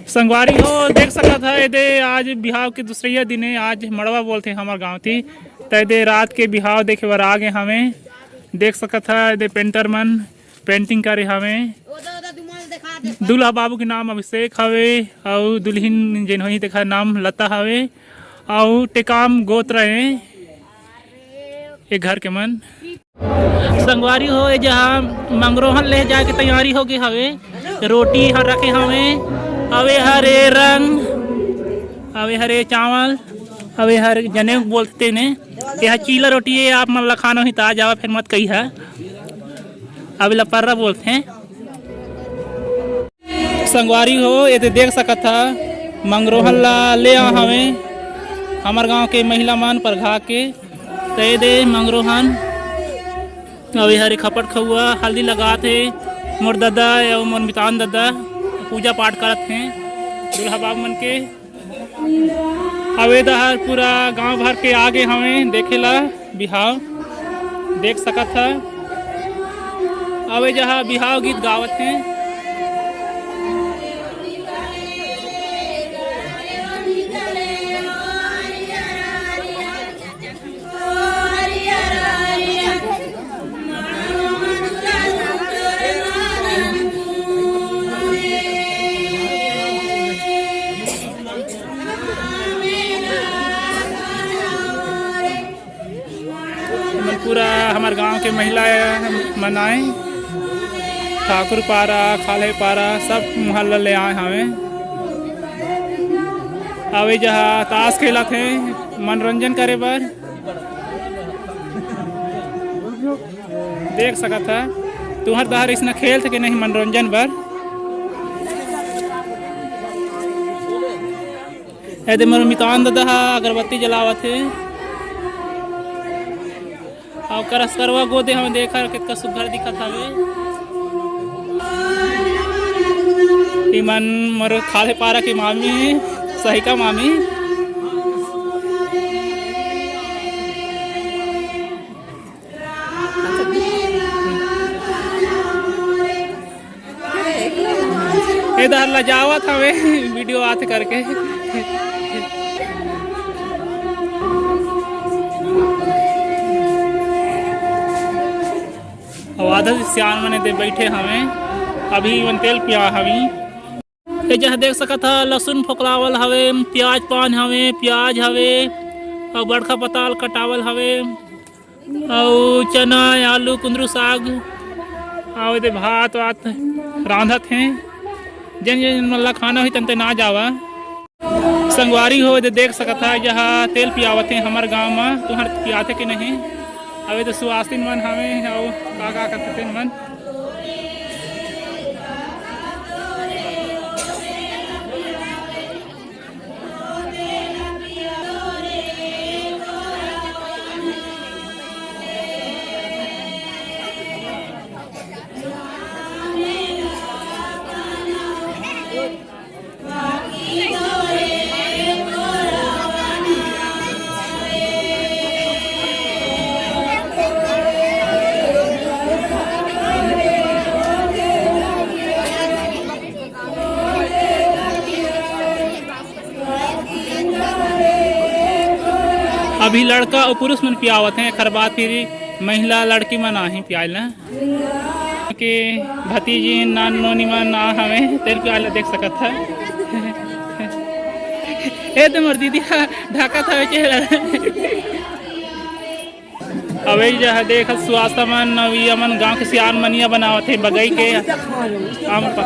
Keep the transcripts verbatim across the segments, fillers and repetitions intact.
संगवारी हो, देख सकत ह, एदे आज बिहाव के दूसरइया दिन हे। आज मड़वा बोलथे हमर गांव ती, त एदे रात के बिहाव देखे बर आ गे हवे। देख सकत ह, एदे पेंटर मन पेंटिंग करे हवे। दूल्हा बाबू के नाम अभिषेक हवे, अउ दुल्हिन जेन होही तेखर नाम लता हवे, अउ टेकाम गोत्र हे ए घर के मन। संगवारी हो, ए जहाँ मंगरोहन ले जाए के तैयारी हो गे हवे। रोटी ह रखे हवे, अवे हरे रंग, अवे हरे चावल, अवे हर जनेऊ बोलथे ने। ए ह चीला रोटी हे, आप मन ल खाना होही त आ जावा, फेर मत कहिहा। अवे ल पर्रा बोलथे। संगवारी हो, एदे देख सकत ह, मंगरोहन ला ले आ हवे हमर गांव के महिला मन परघा के। त एदे मंगरोहन, अउ ए हरे खपट खउआ, हल्दी लगात हे। मोर ददा अउ मोर मितान ददा पूजा पाठ करत हे दूल्हा बाबू मन के। अउ ए डहर पूरा गांव भर के आ गे हवे देखे ला बिहाव, देख सकत ह। अउ ए जहाँ बिहाव गीत गावत हे। पूरा हमर गांव के महिला मन आए, ठाकुर पारा, खाल्हे पारा, सब मोहल्ला ले आए हवे। अउ ए जहाँ ताश खेलत हे मनोरंजन करे बर। देख सकत ह, तुंहर डहर अइसना खेलथे के नहीं मनोरंजन बर। एदे मोर मितान ददा ह अगरबत्ती जलावत हे। अउ करस करवा गोदे हवे, देखा केतका सुग्घर दिखत हवे। इमन मोर खाल्हे पारा के मामी हे, सहिका मामी। ए डहर लजावत हवे, वीडियो आत करके। अउ आधा से सियान मन एदे बइठे हवे, अभी मन तेल पिया हवी। ए जहाँ देख सकत ह, लहसुन फोकलावल हवे, प्याज पान हवे, प्याज हवे, अउ बड़का पताल कटावल हवे। अउ चना, आलू, कुंदरू साग, अउ एदे भात वात रांधत हे। जेन जेन मन ला खाना होही, तन तन आ जावा। संगवारी हो, एदे देख सकत ह, जहाँ तेल पियावत हे हमर गांव म, तुंहर पियाथे के नहीं? अउ एदे सुवासिन मन हवे, अउ का का करथे तेन मन। अभी लड़का अउ पुरुष मन पियावत हे, एखर बाद फिर महिला लड़की मन आही पियाए ला। के भतीजी नान नोनी मन आ हवे, तेल पियाए ला देख सकत ह। ए तो मोर दीदी ह ढाकत हवे चेहरा। अउ ए जहाँ देख सुवास्ता मन, अउ ये मन गांव के सियान मनिया बनावत हे बगई के आम प-।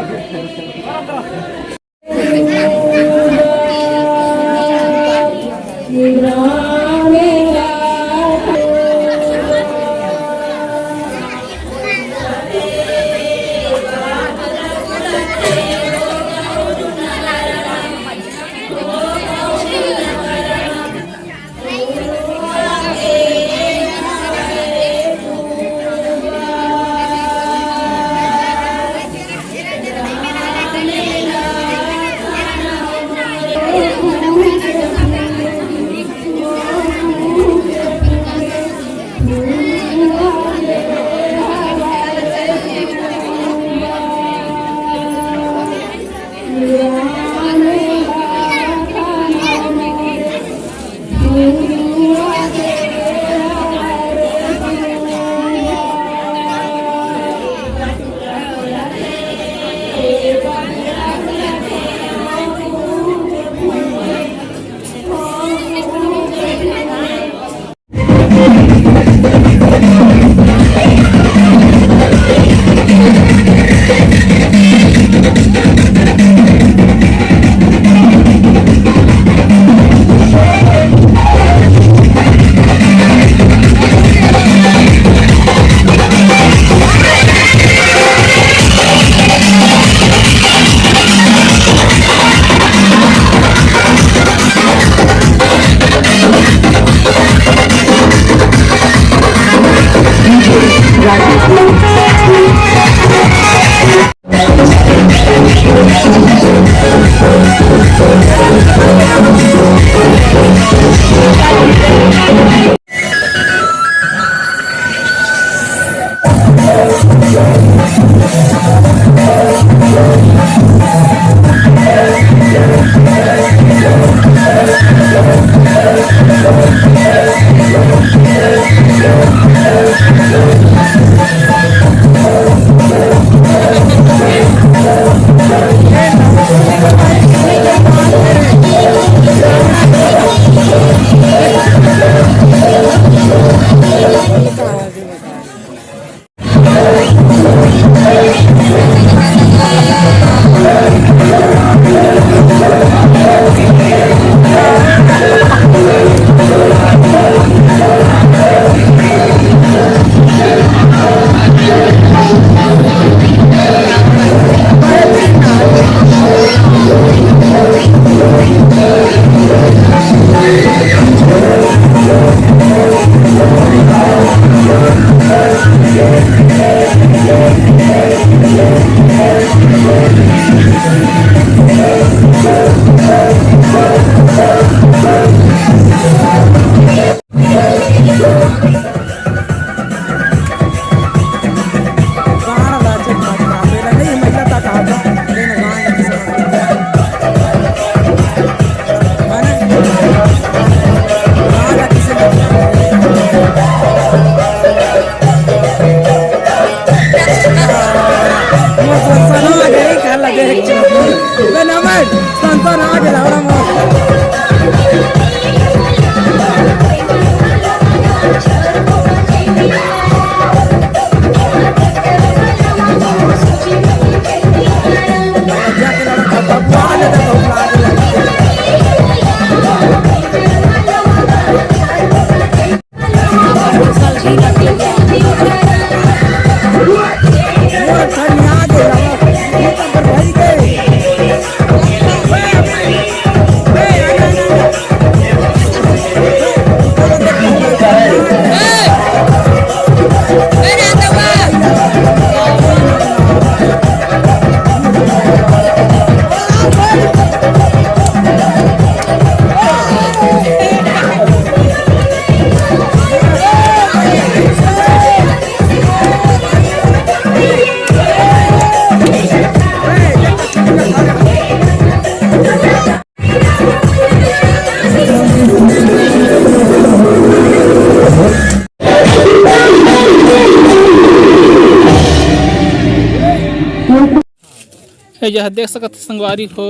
ए जहाँ देख सकत हे संगवारी हो,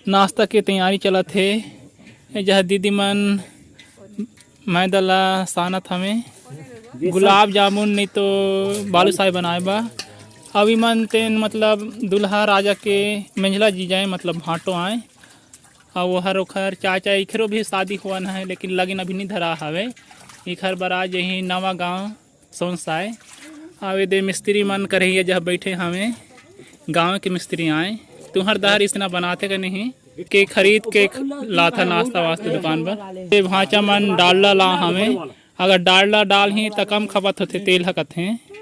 नाश्ता के तैयारी चलत हे। ए जहाँ दीदी मन मैदा ला सानत हवे, गुलाब जामुन नहीं तो बालूशाही बनाए बा। अभी मन तेन मतलब दुल्हा राजा के मेंझला जीजा ए, मतलब भांटो आए। अउ ओहर ओखर चाचा, इखरो भी शादी होवन है, लेकिन लगिन अभी नहीं धरा हवे। इखर बर आज यही नवा गांव सौंसाए। अउ एदे मिस्त्री मन करही जहाँ बैठे हवे, गांव के मिस्त्री आए। तुहर दहर इसना बनाथे के नहीं, के खरीद के लाथा नाश्ता वास्ते दुकान पर। ये भांचा मन डालडा ला हवे, अगर डालडा डालही त कम खपत होथे तेल ह कथे।